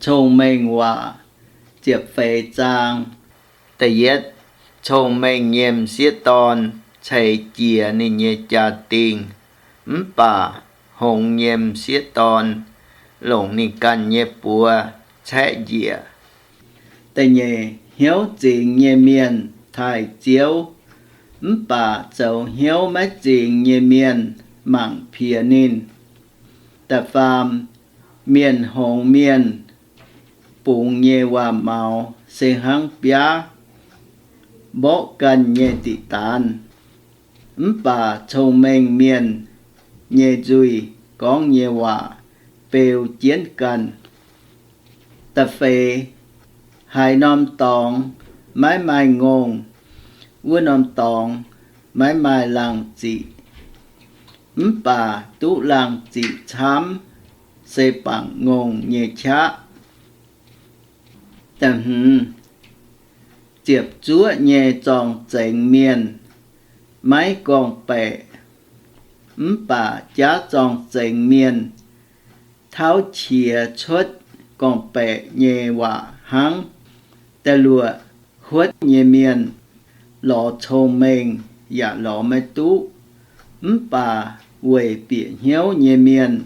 Cong-Mengh Waac, ziepc feix zaang. Da'yietv, cong-mengh nyei m'sieqv dorn ceix jiez ninh nyei jaa-dingh, mv baac hngongx nyei m'sieqv dorn longc ninh ganh nyei buoz caeqv njiec. Da'nyeic, hnyouv zingx nyei mienh taaih Ziouv, mv baac zoux hnyouv maiv zingx nyei mienh mangc piex ninh. Da'faam, mienh hngongx mienh bungx nyei waac-maux se hnangv biaav mborqv ganh nyei diqc daanz, mv baac cong-mengh mienh nyei nzuih gorngv nyei waac beu jienv ganh. Da'feix, haaix norm dorngx maiv maaih ngongh, wuov norm dorngx maiv maaih laangh ziqc, mv baac duqv laangh ziqc camv se bangc ngongh nyei qaqv. Da'hmz, ziepc zuoqv nyei zorng-zengx mienh maiv gorngv-baeqc, mv baac jaav zorng-zengx mienh tauv qiex cuotv gorngv-baeqc nyei waac hnangv. Da'luoqc, huotv nyei mienh lorz cong-mengh yaac lorz maiv duqv, mv baac weic bieqc hnyouv nyei mienh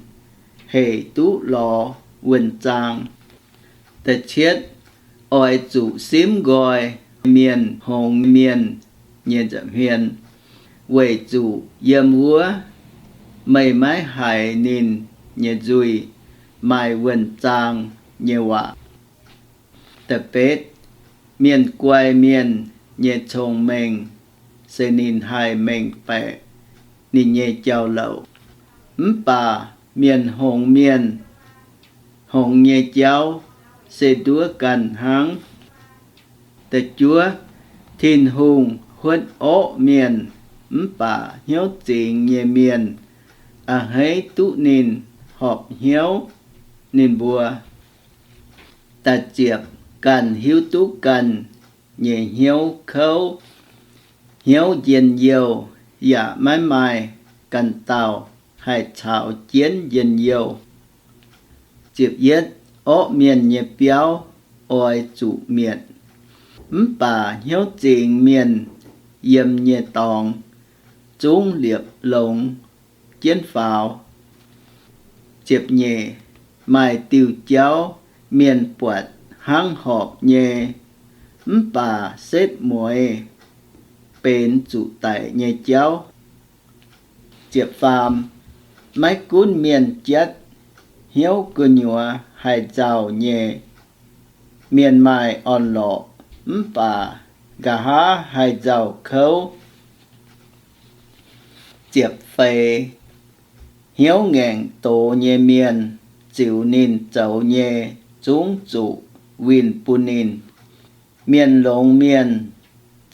hec duqv lorz wuonh zaang. Da'cietv, oix zuqc simv nqoi mienh hngongx mienh nyei nza'hmien, weic zuqc yiem wuov meih maiv haiz ninh nyei nzuih maaih wuonh zaang nyei waac. Da'betv, mienh guai mienh nyei cong-mengh se ninh haih mengh baeqc ninh nyei jauv-louc, mv baac mienh hngongx mienh hngongx nyei jauv se nduov ganh hnangv. Da'juov, Tin-Hungh huotv orqv mienh, mv baac hnyouv zingx nyei mienh a'hneiv duqv ninh horpc hnyouv ninh mbuo. Da'ziepc, ganh hiuv duqv ganh nyei hnyouv kouv, hnyouv njien-youh, yaac maiv maaih ganh dauh haih caux jienv njien-youh. Ziepc yietv, orqv mienh nyei biauv oix zuqc mietc, mv baac hnyouv zingx mienh yiem nyei dorngx zungv liepc longx jienv faaux. Ziepc nyeic, maaih diuh jauv mienh buatc hnangv horpc nyei, mv baac setv mueiz benx zuqc daic nyei jauv. Ziepc faam, maiv gunv mienh jatv hnyouv gu'nyuoz haih nzauh nyei. Mienh maaih orn-lorqc mv baac nqa'haav haih nzauh kouv. Ziepc feix, hnyouv ngaengc doz nyei mienh ziux ninh zoux nyei zungv zuqc winh bun ninh. Mienh longx mienh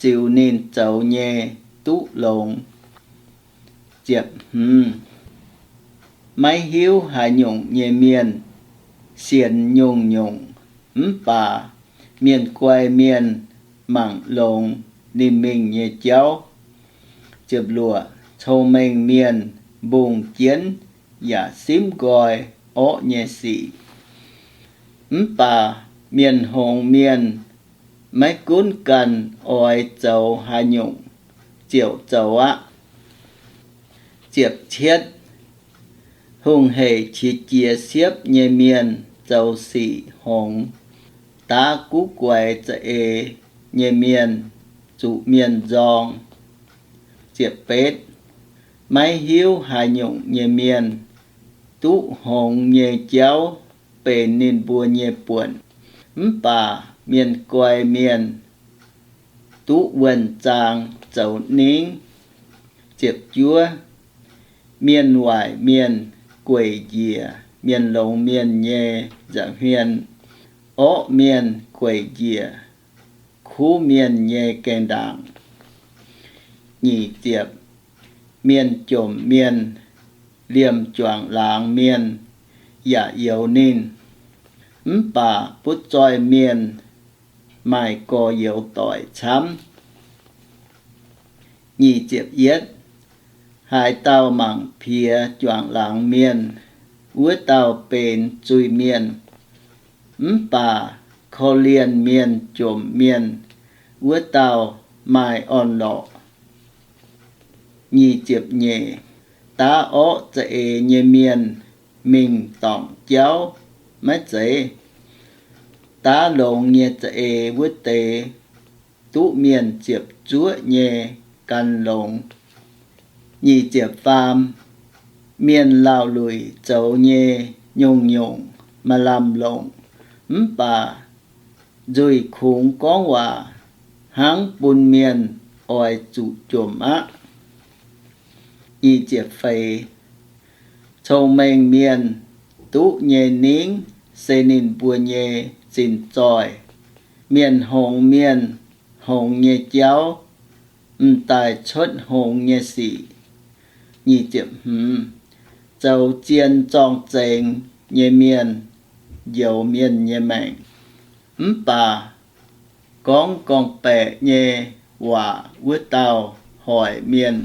ziux ninh zoux nyei duqv longx. Ziepc hmz, maiv hiuv haaix nyungc nyei mienh sienx nyungc-nyungc, mv baac mienh guai mienh mangc longx ninh mingh nyei jauv. Ziepc luoqc, cong-mengh mienh mbungh jienv yaac simv nqoi orqv nyei sic, mv baac mienh hngongx mienh maiv gunv ganh oix zoux haaix nyungc ziouc zoux aqv. Ziepc cietv, hungh hec qiex jiez siepv nyei mienh zoux sic hngongx, daav guv guaix za'eix nyei mienh zuqc mienh nzorng. Ziepc betv, maiv hiuv haaix nyungc nyei mienh duqv hngongx nyei jauv benx ninh mbuo nyei buonc, mv baac mienh guai mienh duqv wuonh zaang zoux ningv. Ziepc juov, mienh waaic mienh gueic njiec mienh longx mienh nyei nza'hmien, orqv mienh gueic njiec kuv mienh nyei gaengh ndaangc. Nyic ziepc, mienh jomc mienh liemh juangc laangz mienh yaac youx ninh, mv baac butv zoih mienh maaih gorx-youz doic camv. Nyic ziepc yietv, haaix dauh mangc piex juangc laangz mienh, wuov dauh benx zuiz-mienh. Mv baac korv-lienh mienh jomc mienh, wuov dauh maaih orn-lorqc. Nyic ziepc nyeic, daav orqv za'eix nyei mienh mingh dorngc jauv maiv zeiz. Daav longx nyei za'eix wuov deix duqv mienh ziepc zuoqv nyei gan longx. Nyic ziepc faam, mienh laauh luic zoux nyei nyungc-nyungc maaih lamh longc, mv baac nzuih kungx gorngv waac hnangv bun mienh oix zuqc jomc aqv. Nyic ziepc feix, cong-mengh mienh duqv nyei ningv se ninh mbuo nyei zinh zoih. Mienh hngongx mienh hngongx nyei jauv m'daaih cuotv hngongx nyei sic. Nyic ziepc hmz, zoux zien zorng-zengx nyei mienh njoux mienh nyei maengc, mv baac gorngv gorngv-baeqc nyei waac wuov dauh hoic mienh.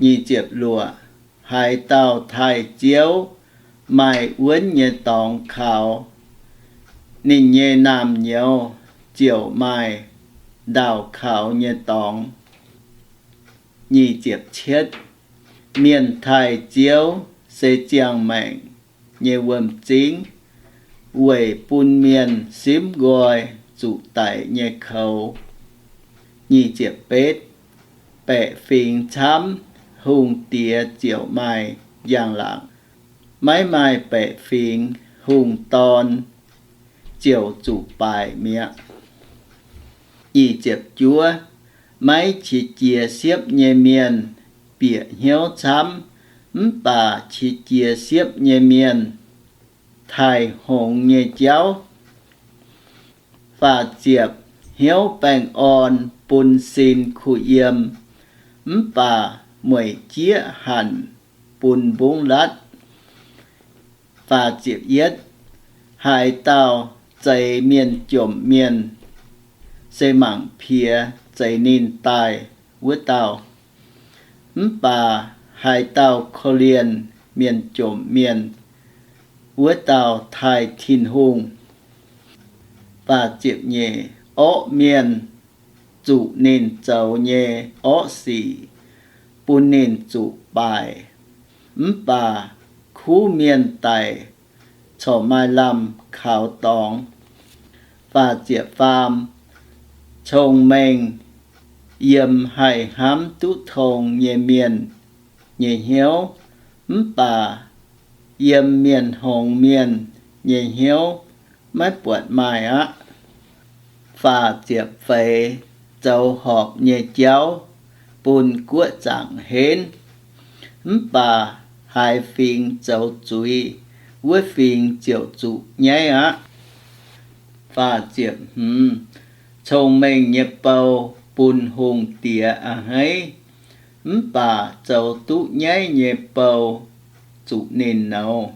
Nyic ziepc luoqc, haaix dauh taaih Ziouv maaih wuonv nyei dorngx kaux, ninh nyei naamh nyouz ziouc maaih ndaauh kaux nyei dorngx. Nyic ziepc cietv, mienh taaih Ziouv se ziangh maengc nyei wuom-zingv, weic bun mienh simv nqoi zuqc daic nyei koux. Nyic ziepc betv, baeqc fingx camv, hungh diex ziouc maaih njang-laangc. Maiv maaih baeqc fingx, hungh dorn ziouc zuqc baaic mi'aqv. Nyic ziepc juov, maiv qiex jiez siepv nyei mienh bieqc hnyouv camv, mv baac qiex jiez siepv nyei mienh taaih hngongx nyei jauv. Faah ziepc, hnyouv baengh orn bun sin kuh yiem, mv baac mueic jieqv hanc bun mbungv latv. Faah ziepc yietv, haaix dauh zeix mienh jomc mienh, se mangc piex zeix ninh daaih wuov dauh. Mv baac haaix dauh korv-lienh mienh jomc mienh, wuov dauh taaih Tin-Hungh. Faah ziepc nyeic, orqv mienh zuqc ninh zoux nyei orqv sic bun ninh zuqc baaic, mv baac kuv mienh daic corc maaih lamh kaux dorngx. Faah ziepc faam, cong-mengh yiem haih hnamv duqv tong nyei mienh nyei hnyouv, mv baac yiem mienh hngongx mienh nyei hnyouv maiv buatc maaih aqv. Faah ziepc feix, zoux horpc nyei jauv bun guoqv zaangc henv, mv baac haaix fingx zoux zuiz, wuov fingx ziouc zuqc nyaiv aqv. Faah ziepc hmz, cong-mengh nyei bou bun hungh diex a'hneiv, mv baac zoux duqv nyaiv nyei bou zuqc ninh nouz.